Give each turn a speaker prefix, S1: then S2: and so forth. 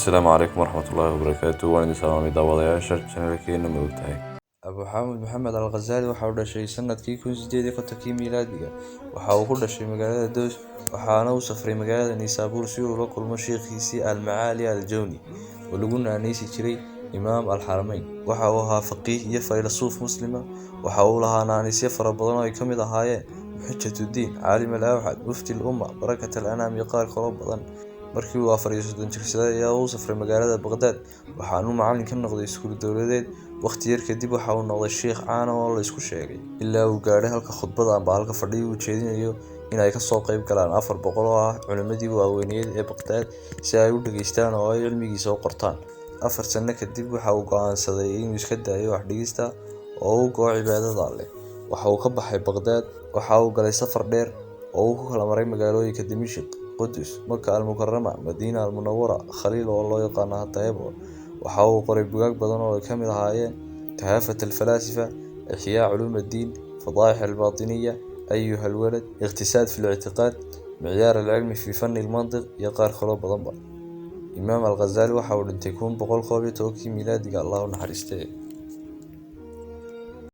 S1: Assalaamu calaykum waraxmatullaahi wabarakaatu. Waan idin salaamay daawadayaasha channelkeena. Ma ogtahay
S2: Abu Xaamid Maxamed Al-Ghazali waxa uu dhashay sanadkii 1850-kii miilaadiga. Waxa uu ku dhashay magaalada Doos, waxaana uu safray magaalada Naysabur si uu ula kulmo sheekhiisii Al-Macaali Al-Jawni oo lagu naanaysi jiray Imaam Al-Xaramayn. Waxa uu ahaa faqiih iyo faylasuuf Muslim ah. Waxa uu lahaa naanaysyo fara badan oo ay ka mid ahaayeen Muxajjatudiin, Caalim al-Awxad, Mufti al-Umma, Barakat al-Anaam iyo qaar kaloo badan. Markii uu 34 jirsaday ayaa uu u safray magaalada Baghdad, waxaana uu macallin ka noqday iskuul dowladeed. Waqti yar kadib waxa uu noqday sheekh caan ah oo la isku sheegay, ilaa uu gaadhay halka khudbada amba halka fadhiga uu jeedinayo in ay kasoo qayb galaan 400 oo ah culimmadii waaweyneyd ee Baghdad si ay u dhageystaan oo ay cilmigiisa u qortaan. 4 sano kadib waxa uu go'aansaday inuu iska daayo wax dhigista oo uu go'o cibaadada Alle. Waxa uu ka baxay Baghdad, waxa uu galay safar dheer oo uu ku kala maray magaalooyinka Dimashq, Qudus, Maka al-Mukarrama, Madiina al-Munawwara, Khaliil oo loo yaqaano hadda Hebron. Waxa uu qoray buugaag badan oo ay ka mid ahaayeen Tahaafut al-Falaasifa, Ixyaa Culuum ad-Diin, Fadaa'ix al-Baatiniya, Ayuha al-Walad, Iqtisaad fi al-Ictiqaad, Micyaar al-Cilmi fi Fanni al-Mantiq iyo qaar kaloo badanba. Imaam Al-Ghazali waxa uu dhintay 1111-kii miilaadiga. Allah u naxariistee.